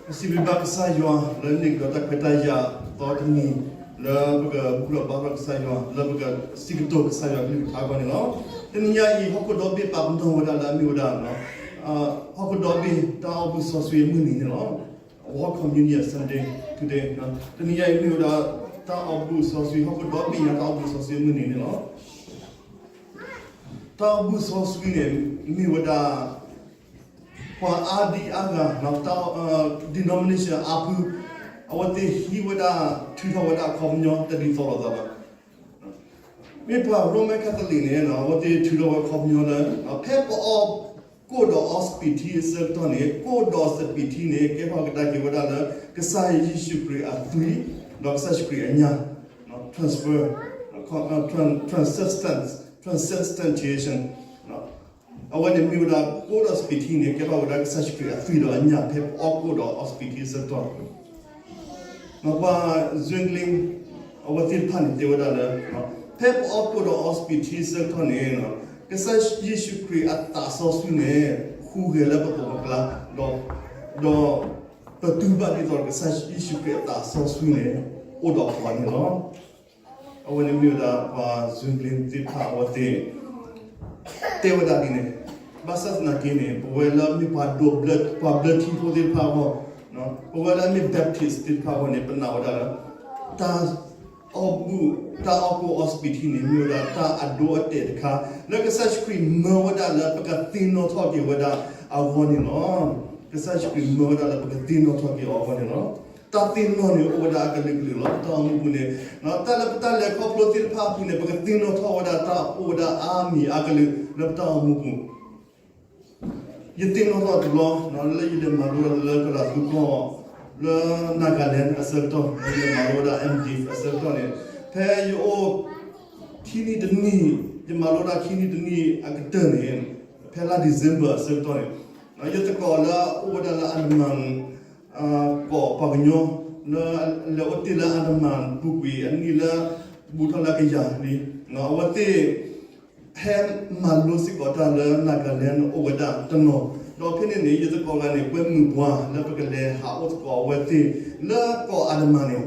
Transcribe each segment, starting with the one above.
ပစံးဘျုးဘၣ်ကစၢ်ယွၤ လၢန့ၣ်ကဒီးတၢ်ခွဲးတၢ်ယာ်သီတနံၤ လၢပကဘူၣ်ထီၣ်ဘါထီၣ်ကစၢ်ယွၤ လၢပကစံးကတိၤကစၢ်ယွၤကလုၢ်ကထါအဂီၢ်န့ၣ်လီၤ. တနံၤညါအံၤ ဟီၣ်ခိၣ်ဒီဘ့ၣ်ပာ်ပနီၣ်ဝဲဒၣ်လၢအမ့ၢ်ဝဲဒၣ် ဟီၣ်ခိၣ်ဒီဘ့ၣ်တၢ်အီၣ်ဘူၣ်စီဆှံအမုၢ်နံၤန့ၣ်လီၤ. World Communion Sunday today တနံၤညါအံၤမ့ၢ်ဝဲဒၣ် တၢ်အီၣ်ဘူၣ်စီဆှံ ဟီၣ်ခိၣ်ဒီဘ့ၣ်ညါတၢ်အီၣ်ဘူၣ်စီဆှံအမုၢ်နံၤန့ၣ်လီၤ. တၢ်အီၣ်ဘူၣ်စီဆှံန့ၣ် မ့ၢ်ဝဲဒၣ် ပှၤအါဒံအါဂၤ denomination အါဖု အဝဲသ့ၣ်ဟံးဝဲဒၣ် ထုးထီၣ်ဝဲဒၣ်အခီပညီတဒ်သိးလိာ်သးဘၣ်. မ့ၢ်ပှၤ Roman Catholic န့ၣ် အဝဲသ့ၣ်ထုးထီၣ်ဝဲအခီပညီလၢ ဖဲပအီၣ်ကိၣ်ဒီးအီစပံးထံအဆၢကတီၢ်န့ၣ် ကိၣ်ဒီးစပံးထံန့ၣ် ကဲထီၣ်ကဒါက့ၤဝဲဒၣ်လၢ ကစၢ်ယ့ၣ်ၡူးခရံာ်အသွံၣ် ဒီးကစၢ်ယ့ၣ်ၡူးခရံာ်အညၣ် transfer transubstan- transubstantiation အဝဲန့ၣ်မ့ၢ်ဝဲဒၣ် ကိၣ်ဒီးစပံးထံန့ၣ် ကဲထီၣ်ဝဲဒၣ်ကစၢ်ယ့ၣ်ၡူးခရံာ်အသွံၣ်ဒီးအညၣ် ဖဲပအီၣ်ကိၣ်ဒီးအီစပံးထံအဆၢကတီၢ် ပှၤ Zwingli အဝဲသ့ၣ်တဖၣ်န့ၣ်တဲဝဲဒၣ်လၢ ဖဲပအီၣ်ကိၣ်ဒီးအီစပံးထံအဆၢကတီၢ်န့ၣ် ကစၢ်ယ့ၣ်ၡူးခရံာ်အသးစီဆှံန့ၣ် ဟူးဂဲၤလၢပပှၤကျါ ဒီး ဒီး ပတူၢ်ဘၣ်ဒ်သိးကစၢ်ယ့ၣ်ၡူးခရံာ်အသးစီဆှံန့ၣ် အိၣ်ဒီးပှၤန့ၣ်လီၤ. အဝဲန့ၣ်မ့ၢ်ဝဲဒၣ်ပှၤ Zwingli သ့ၣ်တဖၣ်အဝဲသ့ၣ် တဲဝဲဒၣ်ဒ်န့ၣ်, ဘၣ်ဆၣ်သနာ်က့န့ၣ် ပဝဲလၢမ့ၢ်ပှၤဒိးဘျၢ ပှၤဘျၢထံဖိသ့ၣ်တဖၣ်အဂီၢ်, ပဝဲလၢအမ့ၢ် Baptist သ့ၣ်တဖၣ်အဂီၢ်န့ၣ် ပနာ်ဝဲဒၣ်လၢ တၢ်အီၣ်ဘူၣ် တၢ်အီၣ်ကိၣ်အီစပံးထံန့ၣ် မ့ၢ်ဝဲဒၣ်တၢ်အဒိအတဲာ်တခါ လၢကစၢ်ယ့ၣ်ၡူးခရံာ်မၢဝဲဒၣ်လၢပကသ့ၣ်နီၣ်ထီၣ်က့ၤဝဲဒၣ်အဂီၢ်န့ၣ်လီၤ. ကစၢ်ယ့ၣ်ၡူးခရံာ်မၢဝဲဒၣ်လၢပကသ့ၣ်နီၣ်ထီၣ်က့ၤအီၤအဂီၢ်န့ၣ်လီၤ. တၢ်သ့ၣ်နီၣ်န့ၣ်အိၣ်ဝဲဒၣ်အကလုာ်ကလုာ်လီၤ. ပတၢ်အိၣ်မူပူၤန့ၣ် တၢ်လၢပတၢ်လဲၤခီဖျိသ့ၣ်တဖၣ်အပူၤန့ၣ် ပကသ့ၣ်နီၣ်ထီၣ်ဝဲဒၣ်တၢ်အိၣ်ဝဲဒၣ်အါမံၤအါကလုာ်လၢပတၢ်အိၣ်မူပူၤ ယသ့ၣ်နီၣ်ထီၣ်တဘျီ လၢယလဲၤမၤလိဝဲဒၣ်လၢကလၤသူကီၢ် လၢ Nagaland အဆၢကတီၢ် ယလဲၤမၤလိဝဲဒၣ် M.Div အဆၢကတီၢ်န့ၣ် ဖဲယအိၣ် ခံနံၣ်တနံၣ် ယမၤလိဝဲဒၣ်ခံနံၣ်တနံၣ်အကတၢၢ်န့ၣ် ဖဲလါ December အဆၢကတီၢ်န့ၣ် ယသကိးလၢအအိၣ်ဝဲဒၣ်လၢ Andaman ကီၢ်ပှၤကညီ လၢလဲၤအိၣ်တ့ၢ်လၢ Andaman ပူၤကွံာ်အနံၣ်လၢ ဘူးထီၣ်လၢကယၤလံ အဝဲသ့ၣ် ဟဲမၤလိစ့ၢ်ကီးတၢ်လၢ Nagaland အိၣ်ဝဲဒၣ်တနီၤ, ဒီးဖဲန့ၣ်န့ၣ် ယသကိးတဂၤန့ၣ် ကွဲမုာ်ပှၤလၢပကလဲၤဟးအိၣ်သကိးအဝဲသ့ၣ် လၢကီၢ် Andaman န့ၣ်,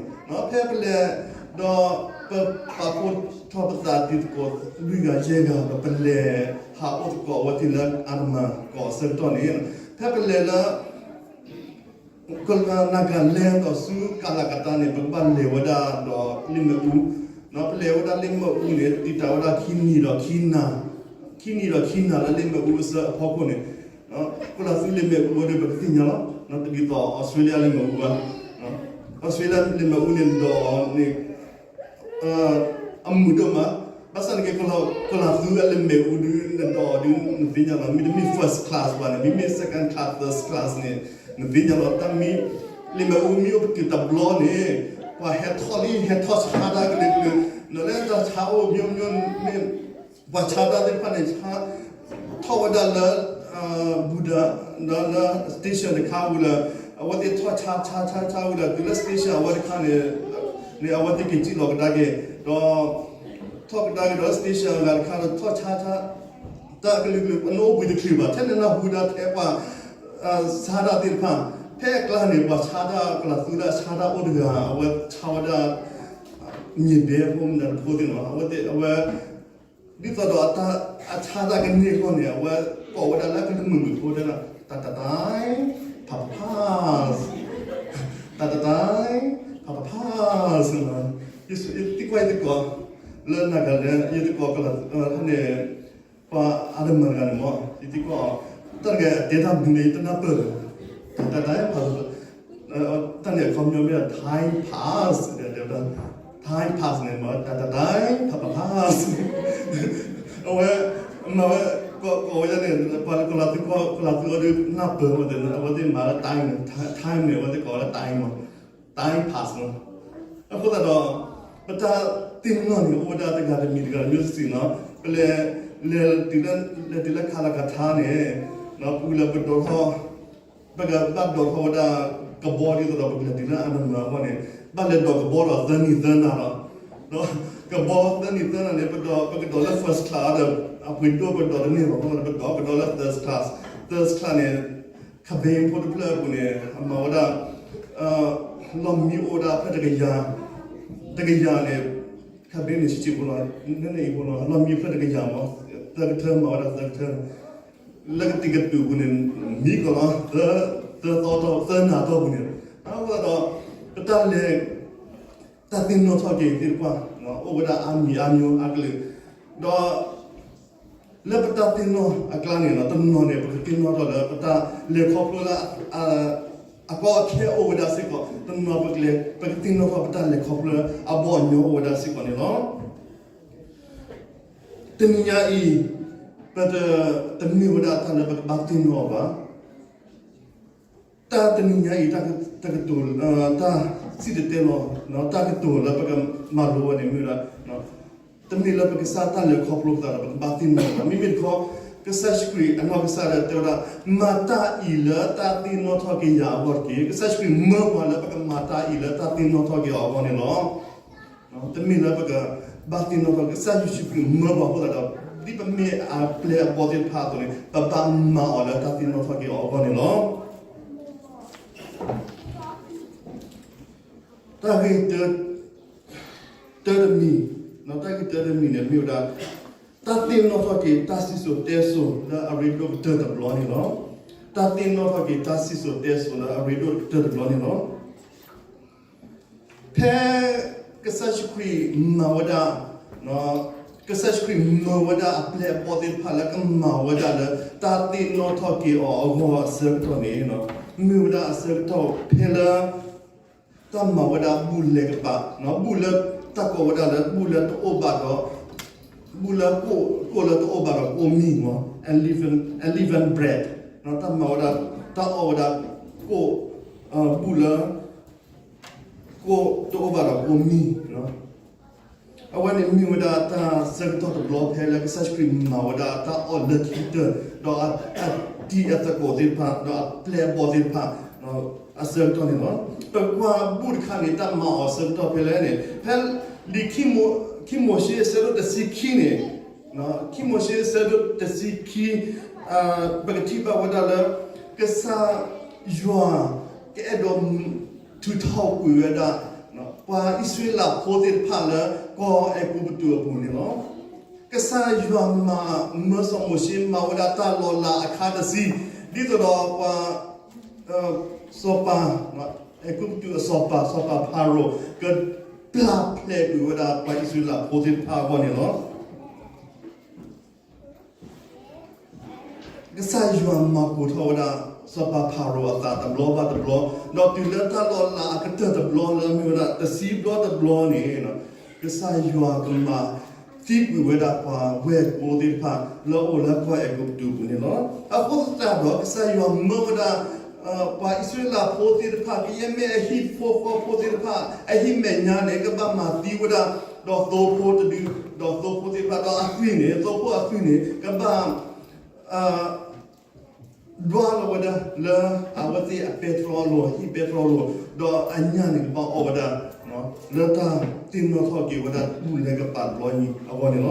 ဖဲပလဲၤ ဒီးပပာ်ဖှိၣ်ထီၣ်ပသးတံၤသကိးလွံၢ်ဂၤယဲၢ်ဂၤ ဒီးပလဲၤဟးအိၣ်သကိးအဝဲသ့ၣ်လၢ Andaman ကီၢ်အဆၢကတီၢ်န့ၣ်, ဖဲပလဲၤလၢ ကလၤ Nagaland ဒီးဆူကလၤကတၢ်န့ၣ် ပကဘၣ်လဲၤဝဲဒၣ်ဒီးလ့ၣ်မ့ၣ်အူ, ပလဲၤဝဲဒၣ်လ့ၣ်မ့ၣ်အူန့ၣ် တံာ်တာ်ဝဲဒၣ်ခံနံၤဒီးခံနၤ, ခံနံၤဒီးခံနၤလၢလ့ၣ်မ့ၣ်အူအဆၢအဖီခိၣ်န့ၣ်, ကလၤသူလ့ၣ်မ့ၣ်အူဝဲဒီးပကသ့ၣ်ညါလီၤ, တဒ်သိး Australia လ့ၣ်မ့ၣ်အူဘၣ်, Australia လ့ၣ်မ့ၣ်အူန့ၣ်ဒီးန့ၣ် အမုာ်ဒိၣ်မး, ဘၣ်ဆၣ်န့ၣ်က့ ကလၤသူအလ့ၣ်မ့ၣ်အူဒုး နဒိးအီၤဒုး နသ့ၣ်ညါလီၤ, မ့တမ့ၢ် first class ဘၣ်န့ၣ် မ့မ့ၢ် second class, third class န့ၣ် နသ့ၣ်ညါလီၤ, တၢ်မ့ၢ် လ့ၣ်မ့ၣ်အူမ့ၢ်အိၣ်ပတုာ်တဘျီန့ၣ် ပှၤဟဲထီၣ်လံ ဟဲထီၣ်ဆါတၢ်ကလုာ်ကလုာ်, ဒီးလၢတၢ်ဆါအိၣ် မျိုးမျိုးမ့ၢ် ပှၤဆါတၢ်သ့ၣ်တဖၣ်န့ၣ် ဆါ ထီၣ်ဝဲဒၣ်လၢ ဘူဒၤ ဒီးလၢ station တခါဝံၤလၢ အဝဲသ့ၣ်ထီၣ်ဆါဆါဆါဆါဝံၤလၢ တုၤလၢ station အဝဲတခါန့ၣ် န့ၣ် အဝဲသ့ၣ်က့ၤစံၣ်လီၤကဒါက့ၤ ဒီး ထီၣ်ကဒါက့ၤဒီး station အဂၤတခါဒီး ထီၣ်ဆါဆါ တၢ်ကလုာ်ကလုာ် နအိၣ်ဘှံးတချုးဘၣ် ထဲန့ၣ်နၢ်ဟူဒၣ်ထဲပှၤ ဆါတၢ်သ့ၣ်တဖၣ် ဖဲအကျါန့ၣ် ပှၤဆါတၢ် ကလၤသူလၢအဆါတၢ်အိၣ်တဂၤ အဝဲဆါဝဲဒၣ် မြေပဲဖိမနုၤတဖိသ့ၣ်နီၤ အဝဲသ့ၣ် အဝဲ ဒ်သိးဒီးအဆါတၢ်ကန့ၢ်အဂီၢ်န့ၣ် အဝဲကိးဝဲဒၣ်လၢကလုၢ်မုာ်မုာ်ဖိတဲဒၣ် တၢ်တၢ်တၢ် ဖးဖးဖး တၢ်တၢ်တၢ် ဖးဖးဖး ယသံကွၢ်ယသကိး လၢနၤကလဲၣ် ယသကိးကလၤ န့ၣ် ပှၤအါတမၤတဂၤန့ၣ်မ့ၢ် ယသံကွၢ်အီၤ တၢ်တဂၤအတဲတၢ်ဘျုးန့ၣ် ယတနၢ်ပၢၢ်လၢၤ တၢ်တၢ်တၢ် ဖးဖး တၢ်န့ၣ်အခီပညီမ့ၢ်ဒၣ် time pass တဲဝဲဒၣ် time pass န့ၣ်မ့ၢ် တၢ်တၢ်တၢ် ဖးဖးဖး အဝဲ မၤဝဲ ကိးဝဲဒၣ်န့ၣ် ပှၤကလၤသူ ကလၤသူအီၤဒုးနၢ်ပၢၢ်ဝဲသ့ၣ် အဝဲသ့ၣ်မၤလၢ time န့ၣ် time န့ၣ် အဝဲသ့ၣ်ကိးဝဲလၢ time မ့ၢ် time pass မ့ၢ် အဃိသတးဒီး ပတၢ်သ့ၣ်နီၣ်န့ၣ် အိၣ်ဝဲဒၣ်တဂၤတမံၤတဂၤတမံၤစ့ၢ်နီၤ ပလဲၤ လဲၤတုၤလၢ လဲၤတုၤလၢခးလီၤကထါန့ၣ် ပူၤလၢပဒိးထီၣ် ပကဘၣ်ဒိးထီၣ်ဝဲဒၣ်ကဘီဒ်သိးဒီး ပကလဲၤတုၤလၢအါတမၤအဂီၢ်န့ၣ် ဘၣ်လဲၤဒိးကဘီဒီးသၢနံၤသၢနၤလီၤ. ဒီးကဘီသၢနံၤသၢနၤန့ၣ် ပဒိး ပကဒိးလၢ first class ဒီး အပှ့ၤဒိၣ်ပဒိးတန့ၢ်ဘၣ်အဃိ ပဒိး ကဒိးလၢ third class, third class န့ၣ် cabin ဖိတဖျၢၣ်အပူၤန့ၣ် အမၤဝဲဒၣ် လီၢ်မံအိၣ်ဝဲဒၣ်ဖျၢၣ်တကယၤ, တကယၤန့ၣ် ခါဘ့န့ၣ်ဆံးဆံးဖိလီၤ, နနအံၤဖိလီၤ, လီၢ်မံဖျၢၣ်တကယၤမး, သၢကထၢမၤဝဲဒၣ်သၢကထၢ, လၢကတံာ်ကတူာ်ပူၤန့ၣ် မံကီးလီၤ, သၢသီတီၢ် သၢနၤတီၢ်ပူၤန့ၣ်, အဃိသတးဒီး ပတၢ်လဲၤ တၢ်သ့ၣ်နီၣ်ထီၣ်က့ၤသ့ၣ်တဖၣ် အိၣ်ဝဲဒၣ်အါမံၤအါမျိုးအါကလုာ်, ဒီး လၢပတၢ်သ့ၣ်နီၣ်အကျါန့ၣ် တနီၤန့ၣ် ပကသ့ၣ်နီၣ်ထီၣ်လၢပတၢ်လဲၤခီဖျိလၢ အကီအခဲအိၣ်ဝဲဒၣ်စ့ၢ်ကီး, တနီၤပကလဲၤ ပကသ့ၣ်နီၣ်ထီၣ်ပတၢ်လဲၤခီဖျိလၢအဘီအညီအိၣ်ဝဲဒၣ်စ့ၢ်ကီးန့ၣ်လီၤ. တနံၤညါအံၤ ပတ တမ့ၢ်ဝဲဒၣ်တၢ်လၢပကဘၣ်သ့ၣ်နီၣ်အီၤဘၣ်. တၢ်တနံၤညါအံၤ တၢ်ကတိၤ တၢ်စံၣ်တဲၤတဲလီၤ တၢ်ကတိၤလၢပကမၤလိဝဲန့ၣ်မ့ၢ်ဝဲဒၣ် တမ့ၢ်လၢပကစၢ်တၢ်လဲၤခီဖျိသးဒီး ပကဘၣ်သ့ၣ်နီၣ်ဘၣ်. မ့မ့ၢ်တခီ ကစၢ်ယ့ၣ်ၡူးခရံာ်အနီၢ်ကစၢ်ဒၣ်တဲဝဲဒၣ်, မၤတၢ်အံၤလၢတၢ်သ့ၣ်နီၣ်ထီၣ်က့ၤယၤအဂီၢ်တက့ၢ်. ကစၢ်ယ့ၣ်ၡူးခရံာ်မၢပှၤလၢပကမၤတၢ်အံၤလၢတၢ်သ့ၣ်နီၣ်ထီၣ်က့ၤအီၤအဂီၢ်န့ၣ်လီၤ. တမ့ၢ်လၢပကဘၣ်သ့ၣ်နီၣ်ထီၣ် ကစၢ်ယ့ၣ်ၡူးခရံာ်မၢပှၤအဃိသတးဒီး ဒ်ပမ့ၢ်အပျဲၢ်အဘီၣ်သ့ၣ်တဖၣ်အသိးန့ၣ် ပဘၣ်မၤအီၤလၢတၢ်သ့ၣ်နီၣ်ထီၣ်က့ၤအီၤအဂီၢ်န့ၣ်လီၤ. တၢ်ဂ့ၢ်တၢတမံၤ, တၢ်ဂ့ၢ်တၢတမံၤန့ၣ်မ့ၢ်ဝဲဒၣ် တၢ်သ့ၣ်နီၣ်ထီၣ်က့ၤတၢ်စံၣ်စိၤတဲစိၤလၢအရ့ဒိၣ်ကတၢၢ်တဘျီန့ၣ်လီၤ. တၢ်သ့ၣ်နီၣ်ထီၣ်က့ၤတၢ်စံၣ်စိၤတဲစိၤလၢအရ့ဒိၣ်ကတၢၢ်တဘျီန့ၣ်လီၤ. ဖဲကစၢ်ယ့ၣ်ၡူးခရံာ်မၤဝဲဒၣ်, ကစၢ်ယ့ၣ်ၡူးခရံာ်မၢဝဲဒၣ်အပျဲၢ်အဘီၣ်သ့ၣ်တဖၣ်လၢကမၤဝဲဒၣ်လၢတၢ်သ့ၣ်နီၣ်ထီၣ်က့ၤအီၤအဂီၢ်အဆၢကတီၢ်န့ၣ်, မ့ၢ်ဝဲဒၣ်အဆၢကတီၢ်ဖဲလၢ တၢ်မၤဝဲဒၣ်ဘူၣ်လဲၤကပာ်, ဘူၣ်လၢတၢ်ကိးဝဲဒၣ်လၢ ဘူၣ်လၢတအိၣ်ဘၣ်ဒီး, ဘူၣ်လၢကိၣ်, ကိၣ်လၢတအိၣ်ဘၣ်ဒီးကိၣ်မံၤမး, unleavened bread, တၢ်မၤဝဲဒၣ်, တၢ်အီၣ်ဝဲဒၣ်ကိၣ်, ဘူၣ်လၢ ကိၣ်တအိၣ်ဘၣ်ဒီးကိၣ်မံၤ, အဝဲန့ၣ်မ့ၢ်ဝဲဒၣ်တၢ်ဆၢကတီၢ်တဘျီဖဲလၢကစၢ်ယ့ၣ်ၡူးခရံာ်မၤဝဲဒၣ်တၢ်အီၣ်လၢခံကတၢၢ်, ဒီးအတံၤအသကိးသ့ၣ်တဖၣ်, ဒီးအပျဲၢ်အဘီၣ်သ့ၣ်တဖၣ် အဆၢကတီၢ်န့ၣ်လီၤ. ပကွၢ်ဘူၣ်တခါန့ၣ် တၢ်မၤအီၤဆၢကတီၢ်ဖဲလဲၣ်န့ၣ်, ဖဲလံာ် ခံမိၤၡ့အဆၢဒိၣ်တဆံခံန့ၣ်, ခံမိၤၡ့အဆၢဒိၣ်တဆံခံ, ပကထံၣ်ဘၣ်ဝဲဒၣ်လၢ ကစၢ်ယွၤ ကအဲၣ်ဒိးထုးထီၣ်ကွံာ်ဝဲဒၣ် ပှၤအံၣ်စရ့လးဖိသ့ၣ်တဖၣ်လၢကီၢ်အဲၤကူပတူးအပူၤန့ၣ်လီၤ. ကစၢ်ယွၤမၤ, မၢစီၤမိၤၡ့မၤဝဲဒၣ်တၢ်လီၤလးအခါတဆံ, ဒ်သိးဒီးပှၤ စီၤပၤ, အဲၤကူပတူးအစီၤပၤ, စီၤပၤဖၤရိၤ ကပျၢ်ဖျဲးကွံာ်ဝဲဒၣ်ပှၤအံၣ်စရ့လးဖိသ့ၣ်တဖၣ်အဂီၢ်န့ၣ်လီၤ. ကစၢ်ယွၤမၤကိၤထီၣ်ဝဲဒၣ် စီၤပၤဖၤရိၤအသးတဘျီဘၣ်တဘျီ, ဒီးတုၤလၢတၢ်လီၤလးအကတၢၢ်တဘျီလၢမ့ၢ်ဝဲဒၣ်တဆံဘျီတဘျီန့ၣ်, ကစၢ်ယွၤကမၤသံကွံာ်ဝဲဒၣ်ပှၤဝဲၢ်ကိာ်သ့ၣ်တဖၣ် လၢအအိၣ်လၢကီၢ်အဲၤကူပတူးအပူၤန့ၣ်လီၤ. အဃိသတးဒီး ကစၢ်ယွၤမၢဝဲဒၣ် ပှၤအံၣ်စရ့လးဖိသ့ၣ်တဖၣ် ကယဲၢ်မ့ၢ်အဟံၣ်ဖိဃီဖိသ့ၣ်တဖၣ် အဟံၣ်မဲာ်ညါန့ၣ် ကဘၣ်မၤသံဝဲဒၣ် ဒီးသိဖိတဒု, ဒီးသိဖိသ့ၣ်တဖၣ် ဒီးအသွံၣ်န့ၣ် သိဖိအသွံၣ်န့ၣ် ကဘၣ် ဒွးလီၤဝဲဒၣ်လၢအဝဲသ့ၣ်အပဲတြီအလိၤ, အဟံၣ်ပဲတြီအလိၤ, ဒီးအညၣ်န့ၣ်ကဘၣ်အီၣ်ဝဲဒၣ် လၢတၢ်သ့ၣ်နီၣ်ထီၣ်က့ၤဝဲဒၣ်ဘူၣ်လဲၤကပာ်တဘျီအံၤအဂီၢ်န့ၣ်လီၤ.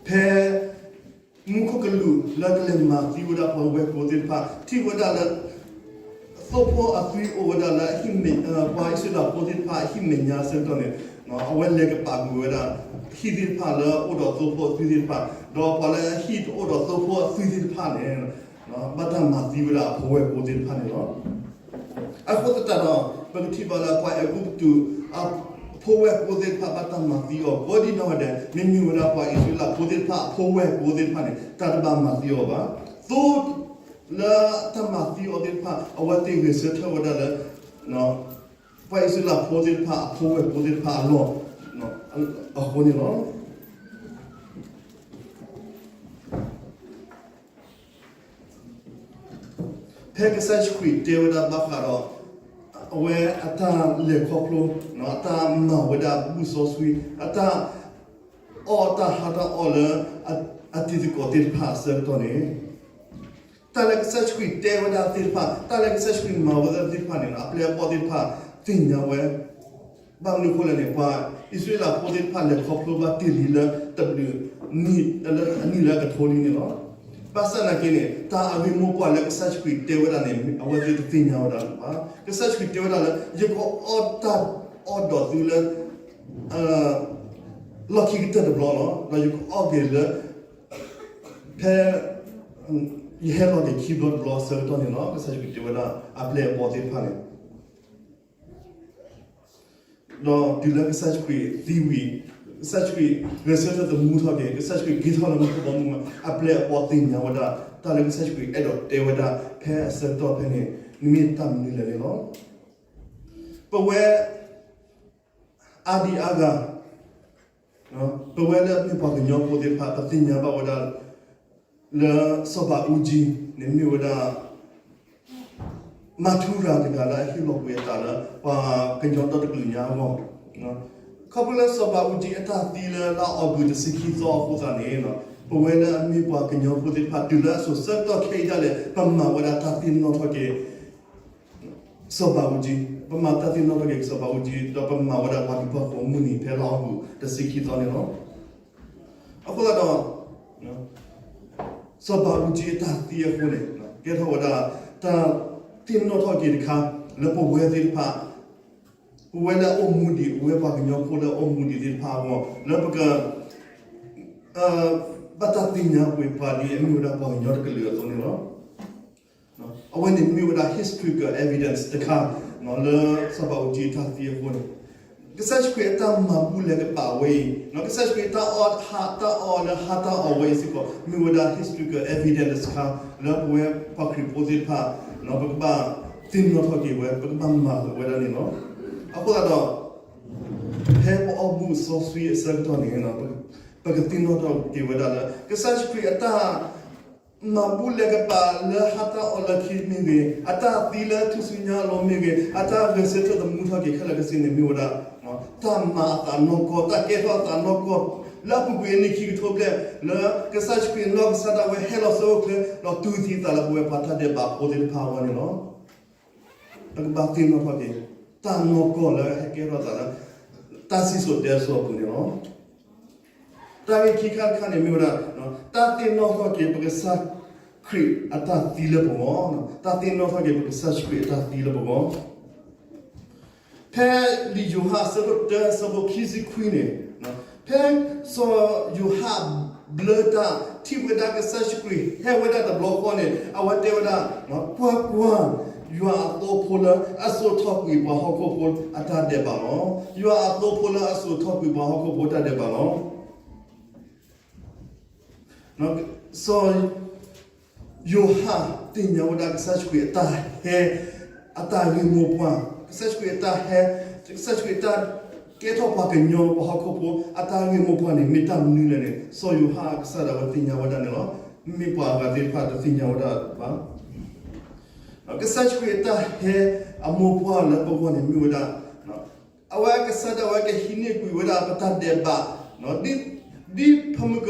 ဖဲမူခိၣ်ကလူးလၢကလဲၤမၤသံဝဲဒၣ်ပှၤဝဲၢ်ကိာ်သ့ၣ်တဖၣ် ထံၣ်ဝဲဒၣ်လၢ သိဖိအသွံၣ်အိၣ်ဝဲဒၣ်လၢ ပှၤအံၣ်စရ့လးဖိသ့ၣ်တဖၣ်အဟံၣ်မဲာ်ညါအဆၢကတီၢ်န့ၣ် အဝဲလဲၤကပာ်ကွံာ်ဝဲဒၣ် ဟံၣ်သ့ၣ်တဖၣ်လၢအိၣ်ဒီးသိဖိအသွံၣ်သ့ၣ်တဖၣ်, ဒီးပှၤလၢအဟံၣ်တအိၣ်ဒီးသိဖိအသွံၣ်သ့ၣ်တဖၣ်န့ၣ် ဘၣ်တၢ်မၤသံဝဲဒၣ်အဖိဝဲၢ်ကိာ်သ့ၣ်တဖၣ်န့ၣ်လီၤ. အဃိသတးဒီး ပကထံၣ်ဘၣ်လၢပှၤအဲၤကူပတူး အဖိဝဲၢ်ကိာ်သ့ၣ်တဖၣ် ဘၣ်တၢ်မၤသံအီၤ ကိးဒံနီၢ်ဂၤဒဲး မ့မ့ၢ်ဝဲဒၣ်ပှၤအံၣ်စရ့လးဖိသ့ၣ်တဖၣ် အဖိဝဲၢ်ကိာ်သ့ၣ်တဖၣ်န့ၣ် တၢ်တဘၣ်မၤသံအီၤဘၣ်. သိလၢတၢ်မၤသံအီၤသ့ၣ်တဖၣ် အဝဲသ့ၣ်ဂဲၤဆၢထၢၣ်ဝဲဒၣ်လၢ ပှၤအံၣ်စရ့လးဖိသ့ၣ်တဖၣ် အဖိဝဲၢ်ကိာ်သ့ၣ်တဖၣ်အလီၢ် အဃိန့ၣ်လီၤ. ဖဲကစၢ်ယ့ၣ်ၡူးခရံာ်တဲဝဲဒၣ်ဘၣ်ဃးဒီး အဝဲအတၢ်လဲၤခီဖျိ, အတၢ်မၤဝဲဒၣ်ဘူၣ်စီဆှံ, အတၢ်အီၣ်တၢ်ဟးတၢ်အီၣ်လၢ အတံၤသကိးသ့ၣ်တဖၣ်အဆၢကတီၢ်န့ၣ်, တၢ်လၢကစၢ်ယ့ၣ်ၡူးခရံာ်တဲဝဲဒၣ်သ့ၣ်တဖၣ်, တၢ်လၢကစၢ်ယ့ၣ်ၡူးခရံာ်မၤဝဲဒၣ်သ့ၣ်တဖၣ်န့ၣ် အပျဲၢ်အဘီၣ်သ့ၣ်တဖၣ်သ့ၣ်ညါဝဲ ဘၣ်မနုၤအဃိလဲၣ်န့ၣ် ပှၤအံၣ်စရ့လးဖိသ့ၣ်တဖၣ်လဲၤခီဖျိဘၣ်တ့ၢ်လံလၢတဘျုးနံၣ်, လၢအနံၣ်လၢအကထိလံန့ၣ်လီၤ. ဘၣ်ဆၣ်သနာ်က့န့ၣ် တၢ်အဂ့ၢ်မိၢ်ပှၢ်လၢကစၢ်ယ့ၣ်ၡူးခရံာ်တဲဝဲဒၣ်န့ၣ် အဝဲသ့ၣ်တသ့ၣ်ညါဝဲဒၣ်ဘၣ်. ကစၢ်ယ့ၣ်ၡူးခရံာ်တဲဝဲဒၣ်လၢ ယကအီၣ်တၢ်အီၣ်ဒီးသုလၢ လီၢ်ခံကတၢၢ်တဘျီလီၤ. ဒီးယကအီၣ်က့ၤလၢ ဖဲ ယဟဲလီၤက့ၤခံဘျီတဘျီအဆၢကတီၢ်န့ၣ်လီၤ. ကစၢ်ယ့ၣ်ၡူးခရံာ်တဲဝဲဒၣ်အပျဲၢ်အဘီၣ်သ့ၣ်တဖၣ်န့ၣ် ဒီးတုၤလၢကစၢ်ယ့ၣ်ၡူးခရံာ်သံဝံၤ, ကစၢ်ယ့ၣ်ၡူးခရံာ်ဂဲၤဆၢထၢၣ်သမူထီၣ်က့ၤ, ကစၢ်ယ့ၣ်ၡူးခရံာ်က့ၤထီၣ်လၢမူခိၣ်ဘီမုၢ်, အပျဲၢ်အဘီၣ်သ့ၣ်ညါဝဲဒၣ် တၢ်လၢကစၢ်ယ့ၣ်ၡူးခရံာ်အဲၣ်ဒိးတဲဝဲဒၣ် ဖဲအဆၢကတီၢ်ဖဲန့ၣ် မ့ၢ်တၢ်မနုၤလဲၣ်န့ၣ်လီၤ. ပဝဲ အါဒံအါဂၤ ပဝဲလၢမ့ၢ်ပှၤကညီဖိသ့ၣ်တဖၣ် ပသ့ၣ်ညါဘၣ်ဝဲဒၣ် လၢစီၤဘးအူကၠံန့ၣ်မ့ၢ်ဝဲဒၣ် မၤထူရၤတဂၤလၢအဟ့ၣ်လီၤကွံာ်အသးလၢ ပှၤကညီဒီတကလုာ်ညါအဂီၢ်, ခီဖျိလၢစီၤဘးအူကၠံအတၢ်သံလၢလါအီကူးတဆံခံသီအဃိသတးန့ၣ် ပဝဲလၢအမ့ၢ်ပှၤကညီဖိသ့ၣ်တဖၣ် တုၤလၢအစိၤဆၢကတီၢ်ခဲအံၤဒၣ်လဲာ် ပမၤဝဲဒၣ်တၢ်သ့ၣ်နီၣ်ထီၣ်က့ၤ စီၤဘးအူကၠံ, ပမၤတၢ်သ့ၣ်နီၣ်ထီၣ်က့ၤစီၤဘးအူကၠံ ဒီးပမၤဝဲဒၣ်ပှၤဒူၣ်ပှၤဃိၤမုၢ်နံၤဖဲလါအီကူးတဆံခံသီန့ၣ်လီၤ. အဃိသတးဒီး စီၤဘးအူကၠံအတၢ်သံအဃိန့ၣ် ကဲထီၣ်ဝဲဒၣ် တၢ်သ့ၣ်နီၣ်ထီၣ်က့ၤတခါ လၢပဝဲသ့ၣ်တဖၣ် ပဝဲလၢအအိၣ်မူဒံး ပဝဲပှၤကညီဖိလၢအအိၣ်မူဒံးသ့ၣ်တဖၣ်အဂီၢ် လၢပက ဘၣ်တၢ်သ့ၣ်ညါကွံာ်ပှၤဒ်အမ့ၢ်ဝဲဒၣ်ပှၤကညီတကလုာ်အသိးန့ၣ်လီၤ. အဝဲန့ၣ်မ့ၢ်ဝဲဒၣ် historical evidence တခါ လၢစီၤဘးအူကၠံအတၢ်သံအဃိန့ၣ် ကစၢ်ယ့ၣ်ၡူးခရံာ်အတၢ်မၤဘူၣ်လဲၤကပာ်ဝဲအံၤ ကစၢ်ယ့ၣ်ၡူးခရံာ်အတၢ်အီၣ်ဟးတၢ်အီလၢဟးတၢ်အီဝဲအံၤစ့ၢ်ကီး မ့ၢ်ဝဲဒၣ် historical evidence တခါ လၢပဝဲပှၤခရံာ်ဖိသ့ၣ်တဖၣ် ပကဘၣ်သ့ၣ်နီၣ်ထီၣ်က့ၤဝဲ ပကဘၣ်မၤလၢၤဝဲဒၣ်န့ၣ်လီၤ. အဃိသတးဒီး ဖဲပအီၣ်ဘူၣ်စီဆှံအဆၢကတီၢ်န့ၣ် ပကသ့ၣ်နီၣ်ထီၣ်က့ၤဝဲဒၣ်လၢ ကစၢ်ယ့ၣ်ၡူးခရံာ်အတၢ် မၤဘူၣ်လဲၤကပာ်လၢဟးတၢ်အီလၢခံမ့ၢ်ဂ့ၤ, အတၢ်သံလၢထူၣ်စုညါအလိၤမ့ၢ်ဂ့ၤ, အတၢ်ဂဲၤဆၢထၢၣ်သမူထီၣ်က့ၤခဲလၢာ်ခဲဆ့န့ၣ်မ့ၢ်ဝဲဒၣ် တၢ်မၤအသးနီၢ်ကီၢ်, တၢ်ကဲထီၣ်အသးနီၢ်ကီၢ် လၢအပူၤကွံာ်အနံၣ်ခံကထိဘျဲၣ် လၢကစၢ်ယ့ၣ်ၡူးခရံာ်နီၢ်ကစၢ်ဒၣ်ဝဲဟဲလီၤဆၢအိၣ်ချ့ ဒီးတူၢ်သံသးလၢပဝဲပှၤတၢ်ဒဲးဘးဖိသ့ၣ်တဖၣ်အဂီၢ်န့ၣ်လီၤ. ပကဘၣ်သ့ၣ်နီၣ်ထီၣ်က့ၤ တၢ်နီၢ်ကီၢ်လၢအဟဲကဲထီၣ်သးလၢ တၢ်စံၣ်စိၤတဲစိၤအပူၤန့ၣ်လီၤ. တၢ်ဂ့ၢ်ခံခါတခါန့ၣ်မ့ၢ်ဝဲဒၣ် တၢ်သ့ၣ်နီၣ်ထီၣ်က့ၤပကစၢ်ခရံာ်အတၢ်သံလၢပဂီၢ်, တၢ်သ့ၣ်နီၣ်ထီၣ်က့ၤပကစၢ်ခရံာ်အတၢ်သံလၢပဂီၢ် ဖဲလံာ်ယိၤဟၣ်အဆၢဒိၣ်တၢ အဆၢဖိခံဆံခွံန့ၣ်, ဖဲစီၤယိၤဟၣ်ဘျၢတၢ်ထံၣ်ဝဲဒၣ်ကစၢ်ယ့ၣ်ၡူးခရံာ်ဟဲဝဲဒၣ်တဘျီဃီန့ၣ် အဝဲတဲဝဲဒၣ်, ကွၢ်ကွၢ်, ယွၤအသိဖိလၢအစိာ်ထီၣ်ကွံာ်ပှၤဟီၣ်ခိၣ်ဖိအတၢ်ဒဲးဘးလီၤ. ယွၤအသိဖိလၢအစိာ်ထီၣ်ကွံာ်ပှၤဟီၣ်ခိၣ်ဖိတၢ်ဒဲးဘးလီၤ. စီၤ ယိၤဟၣ်သ့ၣ်ညါဝဲဒၣ်ကစၢ်ယ့ၣ်ၡူးခရံာ်အတၢ်ဟဲ အတၢ်ဂ့ၢ်မိၢ်ပှၢ်, ကစၢ်ယ့ၣ်ၡူးခရံာ်အတၢ်ဟဲ, ကစၢ်ယ့ၣ်ၡူးခရံာ်အတၢ်ကဲထီၣ်ပှၤကညီပှၤဟီၣ်ခိၣ်ဖိ အတၢ်ဂ့ၢ်မိၢ်ပှၢ်န့ၣ် မ့ၢ်တၢ်မနုၤလဲၣ်န့ၣ် စီၤယိၤဟၣ်အကစၢ်ဒၣ်ဝဲသ့ၣ်ညါဝဲဒၣ်န့ၣ်လီၤ. မ့မ့ၢ်ပှၤအဂၤသ့ၣ်တဖၣ်တသ့ၣ်ညါဝဲဒၣ်ဘၣ်. ကစၢ်ယ့ၣ်ၡူးခရံာ်အတၢ်ဟဲအမိၢ်ပှၢ်လၢပဂီၢ်န့ၣ်မ့ၢ်ဝဲဒၣ် အဝဲကစၢ်ဒၣ်ဝဲကဟံးန့ၢ်ကွံာ်ဝဲဒၣ်ပတၢ်ဒဲးဘး, ဒ် ဒ်ဖဲမုၢ်က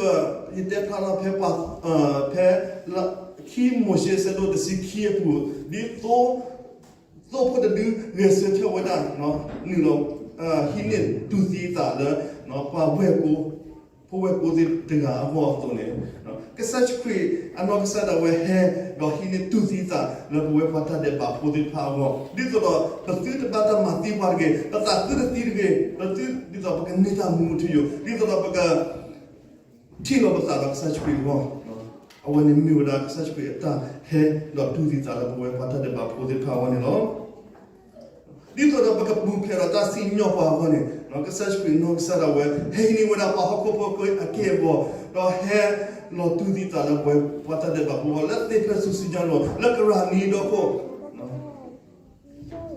ယတဲဖျါထီၣ်ဖဲပှၤ ဖဲ ခံမိၤၡ့အဆၢဒိၣ်တဆံခံအပူၤ, ဒ်သိ သိဖိတဒုဂဲၤဆၢထၢၣ်ဝဲဒၣ် နုာ်လီၤ ဟံးန့ၢ်တူၢ်သံအသးလၢ ပှၤဝဲၢ်ကိ ဖိဝဲၢ်ကိသ့ၣ်တဂၤအဂီၢ်အသိးန့ၣ်, ကစၢ်ယ့ၣ်ၡူးခရံာ်အနီၢ်ကစၢ်ဒၣ်ဝဲဟဲ ဒီးဟံးန့ၢ်တူၢ်သံအသးလၢပဝဲပှၤတၢ်ဒဲးဘးဖိသ့ၣ်တဖၣ်အဂီၢ်, ဒ်သိးဒီးပသုတဘၣ်တၢ်မၤသံပှၤတဂ့ၤ, ပသးသုတသံတဂ့ၤ, ဒ်သိးပကန့ၢ်တၢ်မူထူယိာ်, ဒ်သိးဒီးပက ထံၣ်လီၤပသးဒီးကစၢ်ယ့ၣ်ၡူးခရံာ်အဂီၢ်, အဝဲန့ၣ်မ့ၢ်ဝဲဒၣ်ကစၢ်ယ့ၣ်ၡူးခရံာ်အတၢ်ဟဲ ဒီးတူၢ်သံသးလၢပဝဲပှၤတၢ်ဒဲးဘးဖိသ့ၣ်တဖၣ်အဂီၢ်န့ၣ်လီၤ. ဒ်သိးဒီးပကပူၤဖျဲးဒီးတၢ်စံၣ်ညီၣ်ပှၤအဂီၢ်န့ၣ်, ကစၢ်ယ့ၣ်ၡူးခရံာ်နီၢ်ကစၢ်ဒၣ်ဝဲ ဟဲဟံးန့ၢ်ဝဲဒၣ်ပှၤဟီၣ်ခိၣ်ဖိအက့ၢ်အဂီၤ, ဒီးဟဲလီၤတူၢ်သံသးလၢပဝဲပှၤတၢ်ဒဲးဘးဖိအဂီၢ် လၢသ့ၣ်ဖျၢၣ်ထူၣ်စုညါအလိၤ လၢကရၢနံဒီခိၣ် ပ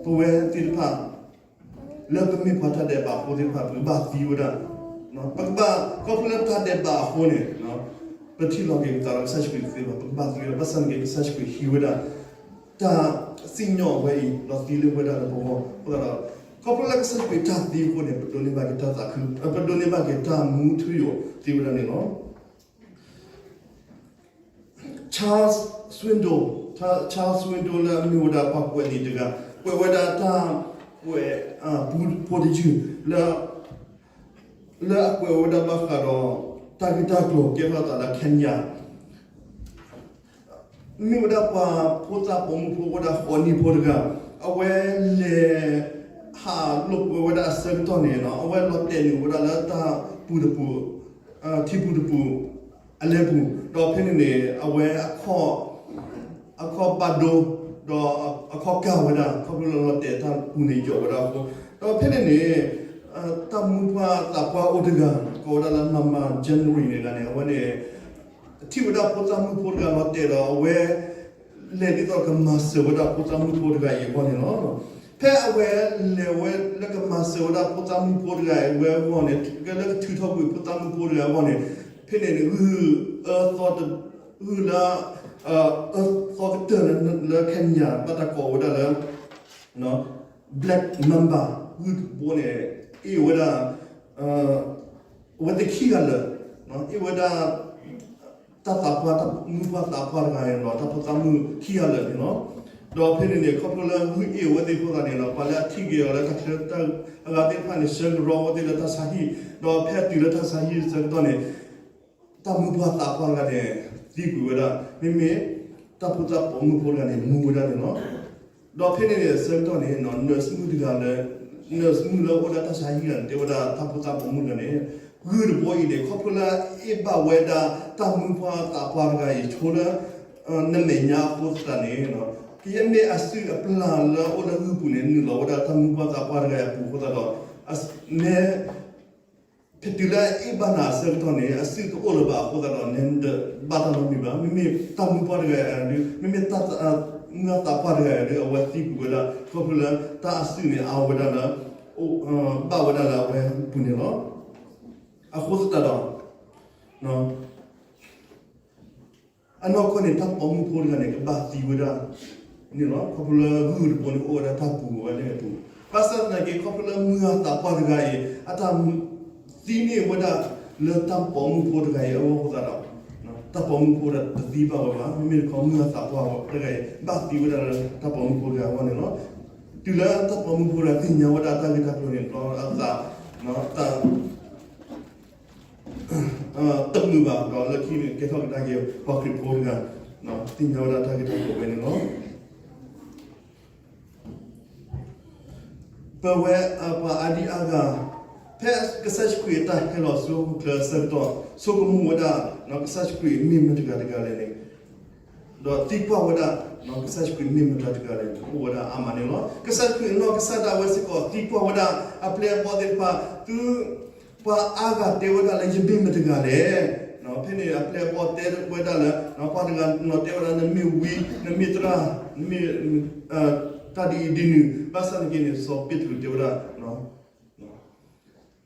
ဝဲသ့ၣ်တဖၣ် လၢပမ့ၢ်ပှၤတၢ်ဒဲးဘးအဃိသ့ၣ်တဖၣ် ပကဘၣ်သံဝဲဒၣ်, ပကဘၣ် ခီဖျိလၢတၢ်ဒဲးဘးအဃိန့ၣ်, ပထံၣ်လီၤက့ၤပသးဒီးကစၢ်ယ့ၣ်ၡူးခရံာ်တသ့ဘၣ်, ပကဘၣ်သံဝဲဒၣ်, ဘၣ်ဆၣ်န့ၣ်က့ၤ ကစၢ်ယ့ၣ်ၡူးခရံာ်ဟံးဝဲဒၣ် တၢ်စံၣ်ညီၣ်အဝဲအံၤ ဒီးသံလၢဝဲဒၣ်လၢပဂီၢ်အဃိသတးဒီး, ခီဖျိလၢကစၢ်ယ့ၣ်ၡူးခရံာ်တၢ်သံအဃိန့ၣ် ပဒိးန့ၢ်ဘၣ်က့ၤတၢ်သးခု, ပဒိးန့ၢ်ဘၣ်က့ၤတၢ်မူထူယိာ်သ့ဝဲဒၣ်န့ၣ်လီၤ. Charles Swindoll, Charles Swindoll လၢအမ့ၢ်ဝဲဒၣ်ပှၤကွဲးလံာ်တဂၤ ကွဲးဝဲဒၣ်တၢ်ကွဲး ပူဖိတယုၢ် လၢအကွဲးဝဲဒၣ်ဘၣ်ဃးဒီး တၢ်ဂ့ၢ်တၢ်ကျိၤကဲထီၣ်သးလၢ Kenya, မ့ၢ်ဝဲဒၣ်ပှၤဖိသၣ်ပိာ်မုၣ်ဖိအိၣ်ဝဲဒၣ်ဃိးနံၣ်ဖိတဂၤ, အဝဲလဲၤဟးလိာ်ကွဲဝဲဒၣ်အဆၢကတီၢ်န့ၣ် အဝဲလီၤတဲာ်န့ၢ်ဝဲဒၣ်လၢတၢ်ပူၤတပူၤ, ထံပူၤတပူၤ အလဲၤပူၤ, ဒီးဖဲန့ၣ်န့ၣ် အဝဲ အခီၣ်ဘၣ်ဒိ ဒီးအခီၣ်ကၢ်ဝဲဒၣ် ခီဖျိလၢလီၤတဲာ်တၢ်ပူၤန့ၣ်ယိာ်ဝဲဒၣ်အဃိ, ဒီးဖဲန့ၣ်န့ၣ် တၢ်မူပှၢ်သးပှၢ်အိၣ်တဂၤ ကိးဝဲဒၣ်လၢ Mama January န့ၣ်ဂၤန့ၣ် အဝဲန့ၣ် ထံၣ်ဝဲဒၣ်ဖိသၣ်မုၣ်ဖိတဂၤလီၤတဲာ်ဒီး အဝဲ လဲၤဒ်သိးကမၤစၢၤဝဲဒၣ်ဖိသၣ်မုၣ်ဖိတဂၤအံၤအဂီၢ်န့ၣ်လီၤ. ဖဲအဝဲလဲၤဝဲလၢကမၤစၢၤဝဲဒၣ်ဖိသၣ်မုၣ်ဖိတဂၤအံၤဝဲအဂီၢ်န့ၣ် လၢကထုးထီၣ်ကွံာ်ဖိသၣ်မုၣ်ဖိတဂၤအဂီၢ်န့ၣ် ဖဲန့ၣ်န့ၣ် ဂုၢ်အၢသီတ ဂုၢ်လၢ အၢသီကတၢၢ်လၢ လၢခဲညါ ဘၣ်တၢ်ကိးဝဲဒၣ်လၢ Black Mamba ဂုၢ်တဘိန့ၣ် အ့ၣ်ဝဲဒၣ် အဝဲသ့ၣ်ခံဂၤလၢာ်, အ့ၣ်ဝဲဒၣ် တၢ်သးပှၢ် တၢ်မူပှၢ်သးပှၢ်တဂၤန့ၣ်ဒီး တၢ်ဖိသၣ်မုၣ်ခံဂၤလၢာ်န့ၣ်လီၤ. ဒီးဖဲန့ၣ်န့ၣ် ခီဖျိလၢဂုၢ်အ့ၣ်အဝဲသ့ၣ်အဃိသတးန့ၣ်ဒီး ပှၤလၢအထံၣ်က့ၤအီၤလၢတၢ်ချၢတၢ်အဂၤသ့ၣ်တဖၣ်န့ၣ် ဆှၢကရီဝဲသ့ၣ်လၢတၢ်ဆါဟံၣ်, ဒီးဖဲတုၤလၢတၢ်ဆါဟံၣ်အဆၢကတီၢ်န့ၣ် တၢ်မူပှၢ်သးပှၢ်တဂၤန့ၣ် သံကွံာ်ဝဲဒၣ်, မ့မ့ၢ် တၢ်ဖိသၣ်ပိာ်မုၣ်ဖိတဂၤန့ၣ် မူဝဲဒၣ်န့ၣ်လီၤ. ဒီးဖဲန့ၣ်န့ၣ် အဆၢကတီၢ်န့ၣ် nurse မုၣ်တဂၤလၢ nurse မုၣ်လၢအိၣ်လၢတၢ်ဆါဟံၣ်တဂၤန့ၣ် တဲဝဲဒၣ်တၢ်ဖိသၣ်ပိာ်မုၣ်တဂၤန့ၣ် ဂုၢ်တဘိအံၤန့ၣ် ခီဖျိလၢအ့ၣ်ဘၣ်ဝဲဒၣ်တၢ်မူပှၢ်သးပှၢ်တဂၤအံၤ ဆိလၢ နမဲာ်ညါအဃိသတးန့ၣ် ကယဲၢ်မ့ၢ်အစုၣ်အပျၢ်လၢအအိၣ်လၢဂုၢ်ပူၤန့ၣ် နုာ်လီၤဝဲဒၣ်တၢ်မူပှၢ်သးပှၢ်တဂၤအံၤအပူၤအဃိသတးဒီး မ့ၢ် ဖဲတုၤလၢအ့ၣ်ဘၣ်နၤအဆၢကတီၢ်န့ၣ် အစုၣ်တအိၣ်လၢၤဘၣ်အဃိသတးဒီး နတဘၣ်တၢ်နီတမံၤဘၣ်. မ့မ့ၢ်တၢ်မူပှၢ်တဂၤအံၤဒီး မ့မ့ၢ်တၢ်မူပှၢ်သးပှၢ်တဂၤအံၤဒီး အဝဲသံကွံာ်ဝဲဒၣ် ခီဖျိလၢတၢ်အစုၣ်န့ၣ် အါဝဲဒၣ်လၢ ဘၣ်ဝဲဒၣ်လၢအဝဲပူၤန့ၣ်လီၤ. အဃိသတးဒီး အနီၢ်ကီၢ်န့ၣ် တၢ်ပိာ်မုၣ်ဖိတဂၤန့ၣ် ကဘၣ်သံဝဲဒၣ်န့ၣ်လီၤ. ခီဖျိလၢဂုၢ်တဘိန့ၣ် အိၣ်ဝဲဒၣ်တၢ်ပူၤဝဲန့ၣ်အပူၤ, ဘၣ်ဆၣ်သနာ်က့ ခီဖျိလၢမုၢ်ဂၢ်သးပှၢ်တဂၤအံၤ အတၢ်သံန့ၢ်ဝဲဒၣ်လၢတၢ်ပိာ်မုၣ်ဖိတဂၤအံၤအဂီၢ်အဃိသတးဒီး တၢ်ပိာ်မုၣ်ဖိတဂၤတသံဘၣ်ဝဲဘၣ်. မ့မ့ၢ်တခီ မုၢ်ဂၢ်သးပှၢ်တဂၤအံၤ ဘၣ်သံဝဲဒၣ်လၢတၢ်ပိာ်မုၣ်ဖိတဂၤအဂီၢ်န့ၣ်လီၤ. တုၤလၢတၢ်ပိာ်မုၣ်ဖိတဂၤသ့ၣ်ညါဝဲဒၣ်တၢ်ဂ့ၢ်တၢ်ကျိၤန့ၣ် ဒီးအသး တမုာ်ဘၣ်ဒီး လၢခံန့ၣ် ကဲထီၣ်ကဒါက့ၤပှၤခရံာ်ဖိတဂၤ သ့ၣ်ညါဝဲဒၣ်တၢ်ဂ့ၢ်တၢ်ကျိၤဝဲန့ၣ်လီၤ. ပဝဲပှၤအါဒံအါဂၤ ဖဲကစၢ်ယ့ၣ်ၡူးခရံာ်အတၢ်ဟဲလီၤဆူဟီၣ်ခိၣ်ချၢအဆၢကတီၢ် ဆိကမိၣ်ဝဲဒၣ် ကစၢ်ယ့ၣ်ၡူးခရံာ်မ့ၢ်မတၤတဂၤတဂၤလဲၣ်န့ၣ် ဒီးသံကွၢ်ဝဲဒၣ် ကစၢ်ယ့ၣ်ၡူးခရံာ်မ့ၢ်မတၤတဂၤလဲၣ်န့ၣ် အိၣ်ဝဲဒၣ်အါမးန့ၣ်လီၤ. ကစၢ်ယ့ၣ်ၡူးခရံာ်အနီၢ်ကစၢ်ဒၣ်ဝဲစ့ၢ်ကီး သံကွၢ်ဝဲဒၣ်အပျဲၢ်အဘီၣ်သ့ၣ်တဖၣ် သု ပှၤအါဂၤတဲဝဲဒၣ်လၢ ယမ့ၢ်မတၤတဂၤလဲၣ်. ဖဲန့ၣ်အပျဲၢ်အဘီၣ်တဲဝဲဒၣ်လၢ ပှၤတဂၤနီၤတဲဝဲဒၣ် နမ့ၢ်ဝံ နမ့ၢ်သရၣ် နမ့ၢ် တၢ်ဒ်အံၤဒ်နုၤ ဘၣ်ဆၣ်သနာ်က့န့ၣ် စီၤပ့းတရူးတဲဝဲဒၣ်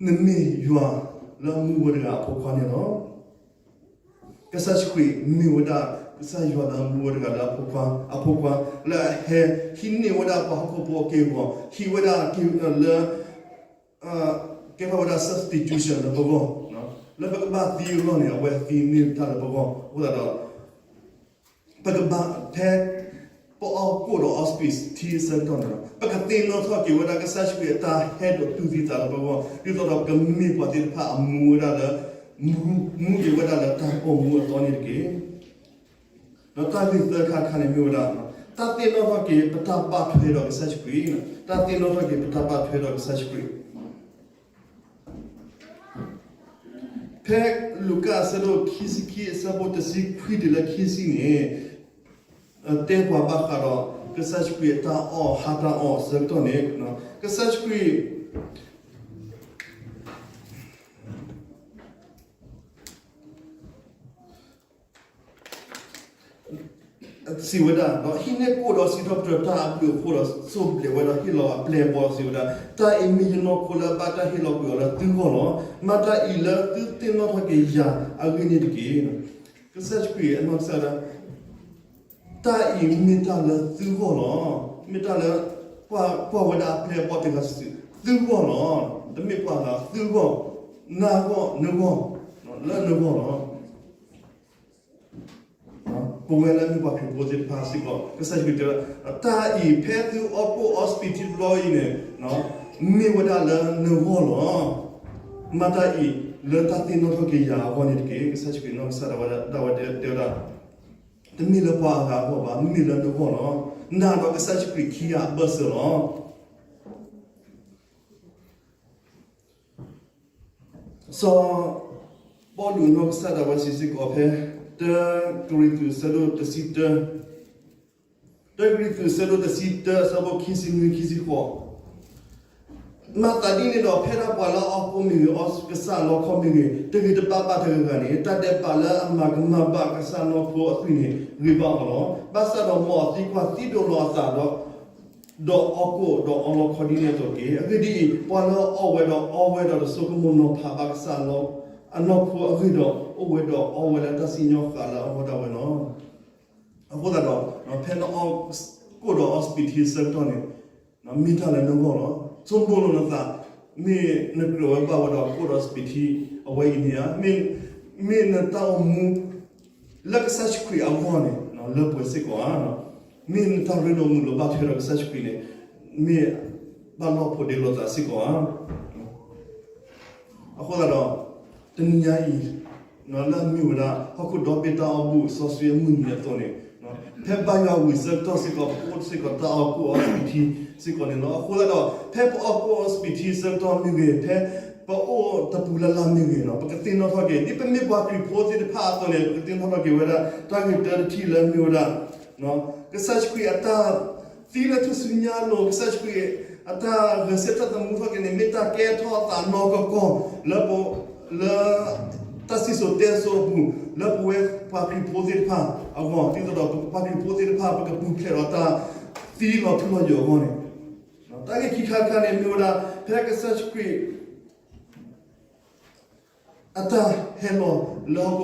နမ့ၢ်ယွၤလၢအမူဝဲတဂၤအဖိခွါန့ၣ်လီၤ. ကစၢ်ယ့ၣ်ၡူးခရံာ်မ့ၢ်ဝဲဒၣ် ကစၢ်ယွၤလၢအမူဝဲတဂၤလၢအဖိခွါ, အဖိခွါ လၢအဟဲဟံးန့ၢ်ဝဲဒၣ်ပှၤဟီၣ်ခိၣ်ဖိအက့ၢ်အဂီၤ, ဟံးဝဲဒၣ်လၢ ကဲထီၣ်ဝဲဒၣ် substitution လၢပဂီၢ်, လၢပကဘၣ်သံအဂီၢ်န့ၣ် အဝဲသံန့ၢ်တၢ်လၢပဂီၢ်, အဃိသတးဒီး ပကဘၣ်ဖဲ ပအီၣ်ကိၣ်ဒီးအီစပံးထံအဆၢကတီၢ်န့ၣ်လီၤ. ပကသ့ၣ်နီၣ်ထီၣ်က့ၤဝဲဒၣ်ကစၢ်ယ့ၣ်ၡူးခရံာ်အတၢ်ဟဲဒိးတူၢ်သံသးလၢပဂီၢ်, ဒ်သိးဒီးပကမ့ၢ်ပှၤသ့ၣ်တဖၣ်အမူဝဲဒၣ်လၢ မူက့ၤဝဲဒၣ်လၢတၢ်ပိာ်မူအသီန့ၣ်တက့ၢ်. ဒီးတၢ်ဂ့ၢ်သၢခါတခါန့ၣ်မ့ၢ်ဝဲဒၣ် တၢ်သ့ၣ်နီၣ်ထီၣ်က့ၤပတၢ်ဘၣ်ထွဲဒီးကစၢ်ယ့ၣ်ၡူးခရံာ်, တၢ်သ့ၣ်နီၣ်ထီၣ်က့ၤပတၢ်ဘၣ်ထွဲဒီးကစၢ်ယ့ၣ်ၡူးခရံာ် ဖဲလူၤကၣ်အဆၢဒိၣ်ခံဆံခံအဆၢဖိတဆံခွံတုၤလၢခံဆံန့ၣ် တဲပှၤဘၣ်ဃးဒီး ကစၢ်ယ့ၣ်ၡူးခရံာ်အတၢ်အီၣ်ဟါတၢ်အီၣ်အဆၢကတီၢ်န့ၣ် ကစၢ်ယ့ၣ်ၡူးခရံာ် စံးဝဲဒၣ်, ဒီးဟံးန့ၢ်ကိၣ်ဒီးစံးထီၣ်ပတြၢၤတၢ်အဘျုးအဖှိၣ်ဒီး စိၣ်ဘျဲးဝဲဒီးဟ့ၣ်လီၤအပျဲၢ်အဘီၣ်စံးဝဲဒၣ်, တၢ်အံၤမ့ၢ်ယနီၢ်ခိလၢဘၣ်တၢ်ဟ့ၣ်လီၤကွံာ်အီၤလၢသုဂီၢ်လီၤ. မၤတၢ်အံၤလၢသုသ့ၣ်နီၣ်ထီၣ်က့ၤယၤအဂ့ၢ်န့ၣ်တက့ၢ်. ကစၢ်ယ့ၣ်ၡူးခရံာ်အနီၢ်ကစၢ်ဒၣ် တၢ်အံၤမ့ၢ်တၢ်လၢသုဂီၢ်လီၤ. မ့ၢ်တၢ်လၢ ကွၢ်ဝဲဒၣ်အပျဲၢ်အဘီၣ်တဂၤစုာ်စုာ် သုဂီၢ်လီၤ. တမ့ၢ်ပှၤဂၤသုဂီၢ်, နဂီၢ်, နဂီၢ်, လၢနဂီၢ်လီၤ. ပဝဲလၢမ့ၢ်ပှၤခရံာ်ဖိသ့ၣ်တဖၣ်စ့ၢ်ကီး ကစၢ်ယ့ၣ်ၡူးခရံာ်တဲဝဲဒၣ် တၢ်အံၤဖဲသုအီၣ်ကိၣ်အီစပံးထံတဘျီအံၤန့ၣ် မ့ၢ်ဝဲဒၣ်လၢနဂီၢ်လီၤ. မၤတၢ်အံၤလၢတၢ်သ့ၣ်နီၣ်ထီၣ်က့ၤယၤအဂီၢ်န့ၣ်တက့ၢ်. ကစၢ်ယ့ၣ်ၡူးခရံာ်နီၢ်ကစၢ်ဒၣ်ဝဲဒၣ်တဲဝဲဒၣ် တမ့ၢ်လၢပှၤအဂၤအဂီၢ်ဘၣ်, မ့ၢ်လၢနဂီၢ်လီၤ. နၤဒီးကစၢ်ယ့ၣ်ၡူးခရံာ်ခံဂၤအဘၢၣ်စၢၤလီၤ. စီၤပီလူးအနီၢ်ကစၢ်ဒၣ်ဝဲစံးစ့ၢ်ကီးဖဲ တၢကရံၣ်သူးအဆၢဒိၣ်တဆံတၢ, တၢကရံၣ်သူးအဆၢဒိၣ်တဆံတၢ အဆၢဖိခံဆံနွံ ခံဆံဃိး, မၤသးဒ်န့ၣ်ဒီး ဖဲဒၣ်ပှၤလၢအီၣ်ကိၣ်မ့ၢ်ဂ့ၤ, အီကစၢ်အလီခီမ့ၢ်ဂ့ၤ, တဂ့ၤတဘၣ်ဘၣ်တဂၤဂၤန့ၣ် တၢ်ဒဲးဘးလၢအမၤကမၣ်ဘၣ်ကစၢ်နီၢ်ခိအသွံၣ်န့ၣ် ဂ့ၤဘၣ်အီၤလီၤ. ဘၣ်ဆၣ်ဒီးမ်အသံကွၢ်သံဒိးလီၤအသးဒီး ဒီးအီၣ်ကိၣ်ဒီးအီလီခီဒ်န့ၣ်အသိးတက့ၢ်. အဂ့ၢ်ဒ်အံၤ, ပှၤလၢအအီၣ်ဝဲဒီးအီဝဲဒီးတစိကမိၣ်နီၤဖးဘၣ်ကစၢ်အနီၢ်ခိအဂ့ၢ်ဒီး အိၣ်ဝဲဒီးအီဝဲလၢတၢ်စံၣ်ညီၣ်ဃာ်လၢအဂီၢ်ဒၣ်ဝဲလီၤ. အဃိသတးဒီး ဖဲနအီၣ်ကိၣ်ဒီးအီစပံးထံအဆၢကတီၢ်န့ၣ် မ့ၢ်တၢ်လၢနဂီၢ်လီၤ. ဆိကမိၣ်လီၤနသး, မ့ၢ်နကြၢးဝဲဘၣ်ဝဲဒီးကိၣ်ဒီးစပံးထံအဝဲအံၤန့ၣ်ဧါ, မ့ၢ်နတၢ်အိၣ်မူ လၢကစၢ်ယ့ၣ်ၡူးခရံာ်အဂီၢ်န့ၣ် လၢပှဲၤစ့ၢ်ကီးဧါ. မ့ၢ်နတၢ်ရ့လိာ်မုာ်လိာ်ဘၣ်ထွဲဒီးကစၢ်ယ့ၣ်ၡူးခရံာ်န့ၣ် မ့ၢ်ဘၣ်လီၢ်ဖိးဒ့လိာ်သးစ့ၢ်ကီးဧါ. အဃိသတးဒီး တနံၤညါအံၤ လၢအမ့ၢ်ဝဲဒၣ် ဟီၣ်ခိၣ်ဒီဘ့ၣ်တၢ်အီၣ်ဘူၣ်စီဆှံအမုၢ်နံၤအသိးန့ၣ် ဖဲဘါယွၤဝံၤဆၢကတီၢ်စ့ၢ်ကီး ပအိၣ်စ့ၢ်ကီးတၢ်အီၣ်ကိၣ်အီစပံးထံစ့ၢ်ကီးန့ၣ်လီၤ. အဃိသတးဒီး ဖဲပအီၣ်ကိၣ်အီစပံးထံအဆၢကတီၢ်မ့ၢ်ဂ့ၤ, ဖဲပအိၣ်တပူၤလၢ်လၢ်မ့ၢ်ဂ့ၤလီၤ, ပကသ့ၣ်နီၣ်ထီၣ်က့ၤ ဒ်ပမ့ၢ်ပှၤခရံာ်ဖိသ့ၣ်တဖၣ်အသိးန့ၣ် ပကသ့ၣ်နီၣ်ထီၣ်က့ၤဝဲဒၣ် တၢ်ဂ့ၢ်တၢတထံၣ်လၢအမ့ၢ်ဝဲဒၣ် ကစၢ်ယ့ၣ်ၡူးခရံာ်အတၢ်သံလၢထူၣ်စုညါအလိၤ, ကစၢ်ယ့ၣ်ၡူးခရံာ်အတၢ်ဂဲၤဆၢထၢၣ်သမူထီၣ်က့ၤန့ၣ် မ့ၢ်တၢ်ကဲထီၣ်အသးနီၢ်ကီၢ်ကီၢ် လၢ လၢ တၢ်စံၣ်စိၤတဲစိၤအပူၤ လၢပဝဲပှၤခရံာ်ဖိသ့ၣ်တဖၣ်အဂီၢ်, ဒ်သိးဒီးပပှၤခရံာ်ဖိသ့ၣ်တဖၣ် ပကပူၤဖျဲးဒီးတၢ်သံလီၤထူလီၤယိာ်အဂီၢ်န့ၣ်, တၢ်ဂ့ၢ်ခံခါတခါန့ၣ် မ့ၢ်ဝဲဒၣ် ဖဲကစၢ်ယ့ၣ်ၡူးခရံာ် အတၢ်ဟဲလီၤလၢဟီၣ်ခိၣ်ချၢ, ပကသ့ၣ်နီၣ်ထီၣ်က့ၤ ကစၢ်ယ့ၣ်ၡူးခရံာ်အတၢ်သံလၢ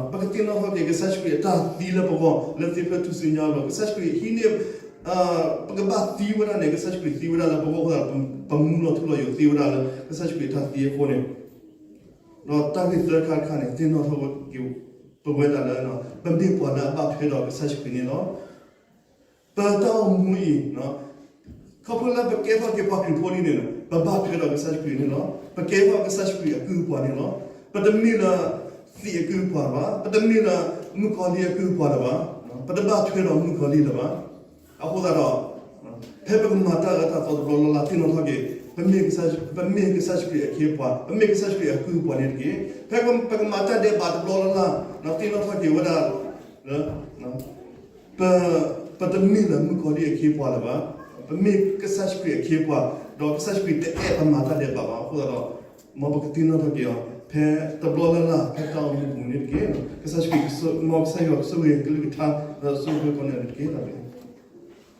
ပဂီၢ် လၢသ့ၣ်ဖျၢၣ်ထူၣ်စုညါအလိၤ, ကစၢ်ယ့ၣ်ၡူးခရံာ်ဟံးန့ၢ် ပကဘၣ်သံဝဲဒၣ်န့ၣ် ကစၢ်ယ့ၣ်ၡူးခရံာ်သံဝဲဒၣ်လၢပဂီၢ်အဃိသတး ပမူလီၤထူလီၤယိာ်သ့ဝဲဒၣ်လၢ ကစၢ်ယ့ၣ်ၡူးခရံာ်တၢ်သံအဃိန့ၣ်, ဒီးတၢ်ဂ့ၢ်သၢခါတခါန့ၣ် သ့ၣ်နီၣ်ထီၣ်က့ၤပဝဲဒၣ်လၢ ပမ့ၢ်ပှၤလၢအဘၣ်ထွဲဒီးကစၢ်ယ့ၣ်ၡူးခရံာ်န့ၣ်လီၤ. ပတၢ်အိၣ်မူအံၤ ခီဖျိလၢပကဲထီၣ်က့ၤပှၤခရံာ်ဖိဒ်န့ၣ် ပဘၣ်ထွဲဒီးကစၢ်ယ့ၣ်ၡူးခရံာ်န့ၣ်လီၤ. ပကဲထီၣ်ကစၢ်ယ့ၣ်ၡူးခရံာ်အကုၢ်အပှၤန့ၣ်လီၤ. ပတမ့ၢ်လၢသံးအကုၢ်အပှၤဘၣ်, ပတမ့ၢ်လၢမုၣ်ကီၤလံၢ်အကုၢ်အပှၤလၢၤဘၣ်, ပတဘၣ်ထွဲဒီးမုၣ်ကီၤလံၢ်လၢၤဘၣ်. အဃိသတးဒီး ဖဲပကမၤတၢ်အၢတၢ်သီတဘျီလၢ်လၢ် သ့ၣ်နီၣ်ထီၣ်က့ၤ ပမ့ၢ်ကစၢ်ယ့ၣ်ၡူး, ပမ့ၢ်ကစၢ်ယ့ၣ်ၡူးခရံာ်အခ့အပှၤ, ပမ့ၢ်ကစၢ်ယ့ၣ်ၡူးခရံာ်အကုၢ်အပှၤန့ၣ်တက့ၢ်. ဖဲပကမၤတၢ်ဒဲးဘးတဘျီလၢ်လၢ် သ့ၣ်နီၣ်ထီၣ်က့ၤဝဲဒၣ်လၢ ပ, ပတမ့ၢ်လၢမုၣ်ကီၤလံၢ်အခ့အပှၤလၢၤဘၣ်, ပမ့ၢ်ကစၢ်ယ့ၣ်ၡူးခရံာ်အခ့အပှၤ, ဒီးကစၢ်ယ့ၣ်ၡူးခရံာ်တအဲၣ်ပမၤတၢ်ဒဲးဘးဘၣ်အဃိသတးဒီး မ်ပကသ့ၣ်နီၣ်ထီၣ်က့ၤအီၤ ဖဲတဘျီလၢ်လၢ် ဖဲတၢ်အိၣ်မူပူၤန့ၣ်တက့ၢ်. ကစၢ်ယ့ၣ်ၡူးခရံာ်, မ်ကစၢ်ယွၤကဆိၣ်ဂ့ၤကလုၢ်ကထါ ဒီးဆိၣ်ဂ့ၤကိးဂၤဒဲးန့ၣ်တက့ၢ်.